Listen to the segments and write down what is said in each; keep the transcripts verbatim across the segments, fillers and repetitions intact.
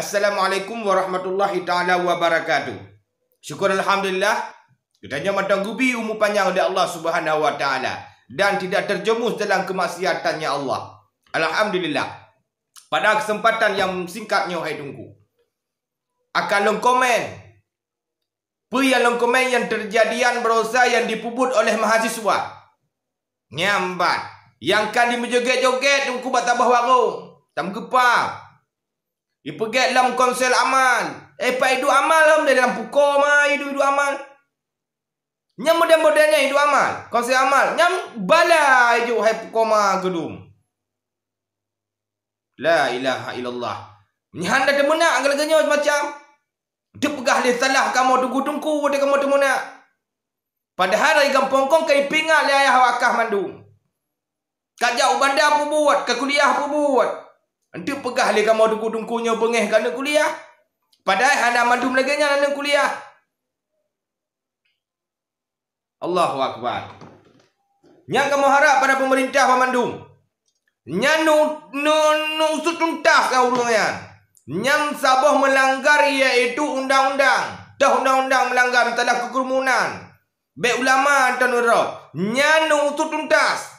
Assalamualaikum warahmatullahi taala wabarakatuh. Syukur alhamdulillah, geutanyoe mantong geubi umu panyang lé Allah Subhanahu wa taala dan tidak terjerumus dalam kemaksiatan, ya Allah. Alhamdulillah. Pada kesempatan yang singkat nyoe, hai Teungku, akan lôn komen peue nyang lôn komen nyang teujadian barosa nyang jipeubuet oleh mahasiswa. Nyan ban, nyang ka jimeujogét-jogét Teungku bak saboh warong, tameugeupah. Jipeugét lom konser Amal. Eh, pat iduek Amal lom, di dalam pukoe ma iduek-iduek Amal. Nyan model-model nyan iduek Amal, konser Amal. Nyan bala iduek hai pukoe ma geudum. La ilaha illallah. Nyan hana teumeunak lagée nyoe macam. Teupeugah lé salah kamoe Teungku-Teungku watée kamoe teumeunak. Padahai di gampông kong ka jipeuingat lé ayah wakah mandum. Ka jak u banda peubuet, ka kuliah peubuet. Eunteuk peugah lé kamoe Teungku-Teungku nyoe beungéh keu aneuk kuliah. Padahai hana mandum lagée nyan aneuk kuliah. Allahu Akbar. Nyang kamoe harab pada peumeurintah banmandum, nyan nu, nu, nu usut tuntas keu ureuëng nyan. Nyan saboh meulanggar, yaitu undang-undang. Toh undang-undang meulanggar masalah keukeurumunan. Bék ulama atau nurok. Nyan nu usut tuntas.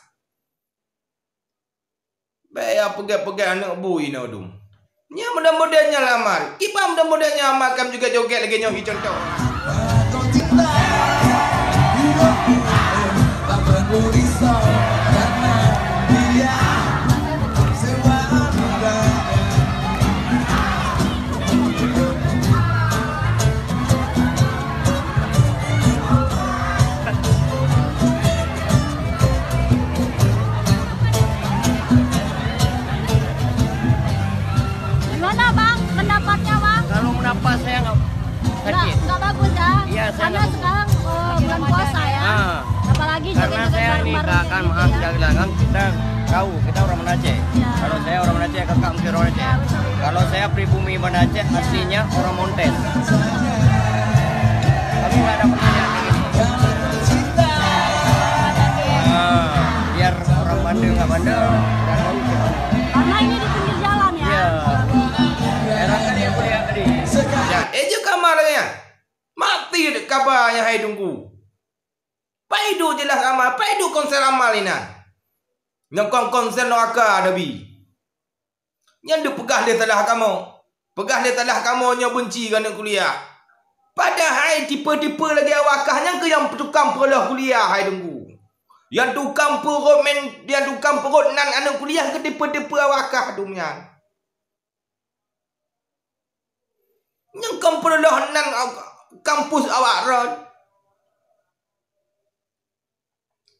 Bék ya peugét-peugét aneuk bui na dum. Nyan mudah-mudahan nyan lamar. Kiban mudah-mudahan nyan lamar, kam jogét-jogét lagée nyoe, i contoh. Gimana, Bang, pendapatnya, Bang? Kalau pendapat saya nggak, nggak, sakit, nggak bagus, ya? Iya, saya. Karena nggak bagus. Sekarang, eh, bulan puasa, ya? Ah. Apalagi joget-joget bareng-bareng kayak gitu, ya? Karena saya ini kan, maaf, saya bilang kan, kita tahu, kita orang Banda Aceh. Ya. Kalau saya orang Banda Aceh, kakak mungkin orang Aceh. Ya, betul. Kalau saya pribumi Banda Aceh, ya, aslinya orang Mountain. Tapi nggak ada pertanyaan kayak gitu. Ah, biar orang bandel nggak bandel, nggak tahu gimana. Karena ini di pinggir jalan, ya? Iya. Heran kan dia boleh tadi. Ya, eh, je kamar lagi, ya? Mati dek kaba nyang hai Teungku. Paidu jeulaih Amal, paidu konser Amal inan. Nyang kon konser nuraka Nabi. Nyan deuh peugah lé salah kamoe. Peugah lé salah kamoe nyoe beunci keu aneuk kuliah. Padahai tipe-tipe lagée awakah nyan keuh nyang tukang peureuloh kuliah, hai Teungku. Nyang tukang peurot men, nyang tukang peurot nan aneuk kuliah keuh tipe-tipe awakah dum nyan. Nyang kon peureuloh nan, a, kampus awak ron.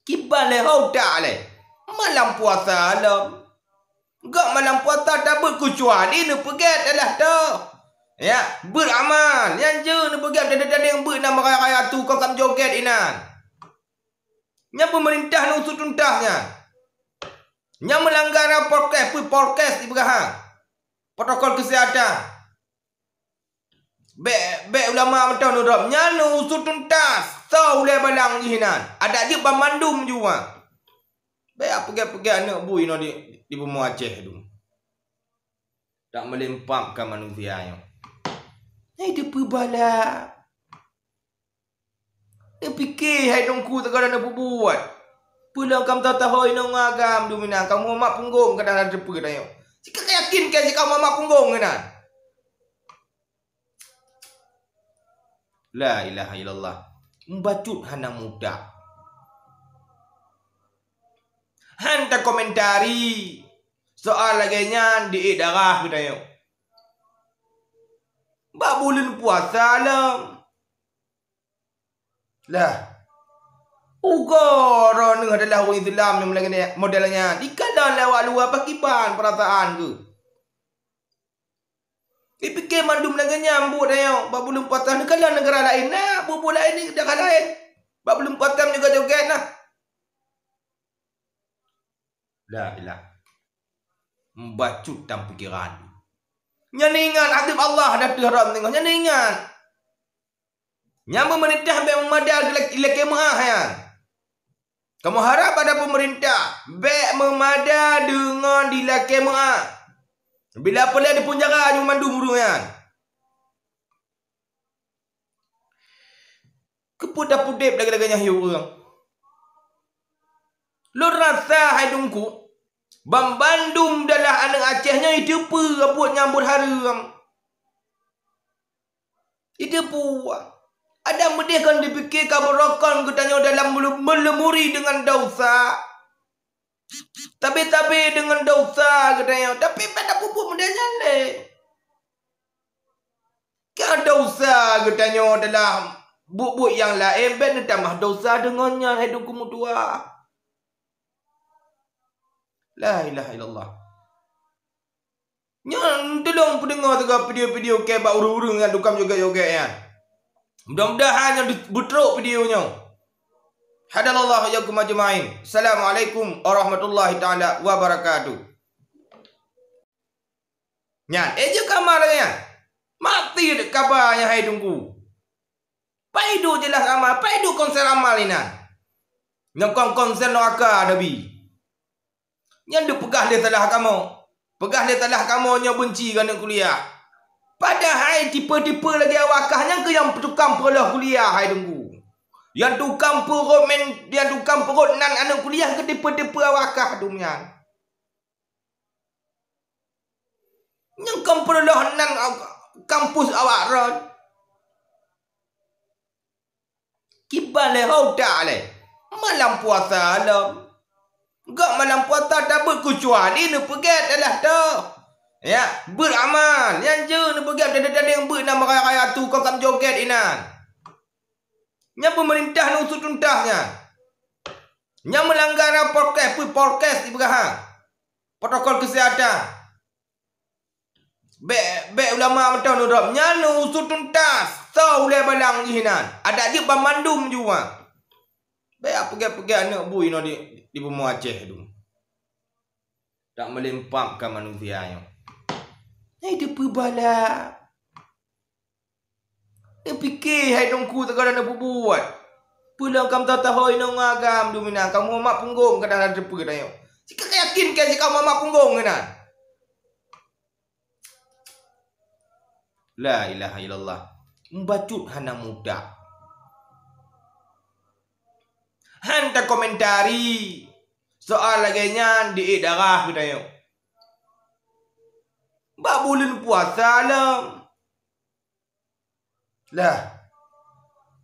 Kiban lé ho utak lé. Malam puasa lom. Gak malam puasa tabeuet keucuali neupeugét adalah toh. Ya, beuet Amal. Nyan jeuet neupeugét tadeng-tadeng beuet na meuraya-raya tu kon kam jogét inan. Nyan peumeurintah nyan usut tuntas nyan. Nyan meulanggar prokes, peue prokes ipeugah ha. Protokol kesehatan. Bék, bék ulama mantong nurot. Nyan usut tuntas. Soe ulée balang jih inan. Adak jeuet banmandum jua. Bék peugét-peugét aneuk bui inoe di, di bumoe Aceh tu. Tak meulimpah ka manusia nyoe. Hai, teupeubala. Neupike hai Teungku, teuka na peubuet. Peue lom kam taho-taho inong agam dum inan, kamoe mak punggong kadang na teupeue tanyoe. Sika yakin keu sika mak punggong inan. La ilaha illallah. Meubacut hana mudah. Han takomentari soal lagée nyan di ék darah geutanyoe. Bak buleuen puasa lom. Lah. Ugoe droeneuh adalah ureuëng Islam nyang meulagée model nyan. Dikalon lé awak luwa pakiban peurasaan geuh. Dipike mandum lagée nyan buet tanyoe bak buleuen puasa neukalon neugara laén na, buet-buet laén ni daerah laén. Bak buleuen puasa meujogét-jogét na. La ilah. Meubacut tam pikeran. Nyan ingat, adeueb Allah dah teuh haram teungoh. Nyan ingat. Nyang peumeurintah bék meumada dilakée meuáh nyan. Kamoe harab pada peumeurintah bék meumada deungon dilakée meuáh. Bila peureulèe dipeunjara nyoe mandum ureueng nyan. Keupeue tapeuudép lagèe-lagèe nyan ureueng? Lôn rasa hai Teungku, banmandum dalam aneuk Aceh nyoe jiteupeue buet nyang buet hareuem. Jiteupeue. Adak meudeh kon dipike ka beurokon geutanyoe dalam meuleu-, meuleumuri deungon desya. Tabe-tabe deungon desya geutanyoe, tapi bèk tapeubuet model nyan lé. Ka desya geutanyoe dalam buet-buet nyang laén, bèk neutamah desya deungon nyan, hai Teungku meutuah. La ilaha illallah. Nyan tulông peudeungoe sigoe video-video kèe bak ureueng-ureueng nyang tukang jogét-jogét nyan. Mudah-mudahan nyan beutrok video nyoe. Hadanallahu wa iyyakum ajmain. Assalamualaikum warahmatullahi taala wabarakatuh. Nyan, eh, jeuet keu amal lagèe nyan. Mati kaba nyan hai Teungku. Pai duek jeulaih amal, pai duek konsen amal inan. Nyoe kon konsen neraka Nabi. Nyan dipeugah lé salah kamoe. Peugah lé salah kamoe nyoe beunci keu aneuk kuliah. Padahai tipe-tipe lagèe awak kah nyan keuh nyang tukang peureuloh kuliah hai Teungku. Nyang tukang peurot men, nyang tukang peurot nan aneuk kuliah keuh tipe-tipe awak kah dum nyan. Nyang kon peureuloh nan kampus awak ron. Kiban lé ho utak lé. Malam puasa lom. Gak malam puasa tabeuet keucuali neupeugèt adalah toh. Ya, beuet amal. Nyan jeuet neupeugèt tadeng-tadeng beuet na meuraya-raya tu kon ka meujogét inan. Nyan peumeurintah neuusut tuntas nyan. Nyan meulanggar prokes, peue prokes ipeugah ha. Protokol kesehatan. Bèk, bèk ulama mantong neudrob. Nyan neuusut tuntas. Soe ulèe balang jih inan. Adak jeuet banmandum jua. Bèk peugèt-peugèt aneuk bui inoe di, di bumoe Aceh tu. Tak meulimpah ka manusia nyoe. Hai, teupeubala. Neupike hai Teungku, sigohlom neupeubuet. Peue lom kam taho-taho inong agam dum inan, kamoe mak punggong keunan teupeue tanyoe. Sika yakin keu sika mak punggong keunan. La ilaha illallah. Meubacut hana mudah. Han takomentari soal lagèe nyan di ék darah geutanyoe. Bak buleuen puasa lom. Lah.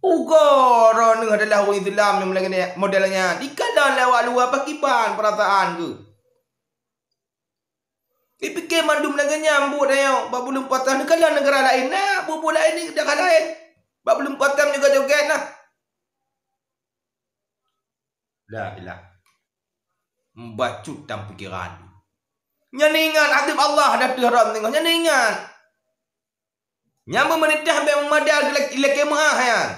Ugoe droeneuh adalah ureueng Islam nyang meulagèe model nyan. Dikalon lé awak luwa pakiban peurasaan geuh. Dipike mandum lagèe nyan buet tanyoe bak buleuen puasa neukalon neugara laén na, buet-buet laén di neugara laén. Bak buleuen puasa meujogét-jogét na. La ilah. Meubacut tam pikeran. Nyan ingat, adeueb Allah dah teuh ram teungoh. Nyan ingat. Nyan peumeurintah bèk meumada dilakèe meu'ah nyan.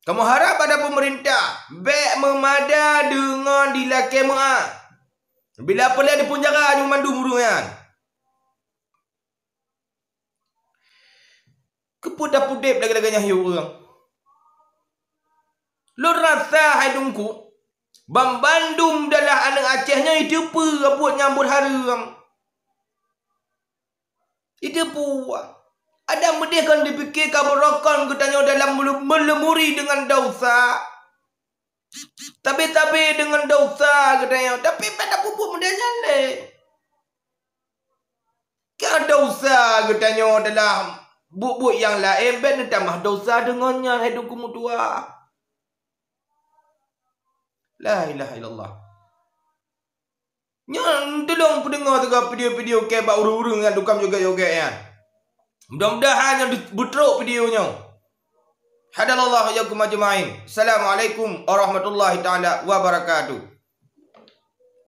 Kamoe harab pada peumeurintah bèk meumada deungon dilakèe meu'ah. Bila peureulèe dipeunjara nyoe mandum ureueng nyan. Keupeue tapeuudép lagèe-lagèe nyan ureueng? Lôn rasa hai Teungku, banmandum dalam aneuk Aceh nyoe jiteupeue buet nyang buet hareuem. Jiteupeue. Adak meudeh kon dipike ka beurokon geutanyoe dalam meuleu-, meuleumuri deungon desya. Tabe-tabe deungon desya geutanyoe, tapi bèk tapeubuet model nyan lé. Ka desya geutanyoe dalam buet-buet nyang laén, bèk neutamah desya deungon nyan, hai Teungku meutuah. La ilaha illallah. Nyan tulông peudeungoe sigoe video-video kèe bak ureueng-ureueng nyang tukang jogét-jogét nyan. Mudah-mudahan nyan beutrok video nyoe. Hadanallahu wa iyyakum ajmain. Assalamualaikum warahmatullahi taala wabarakatuh.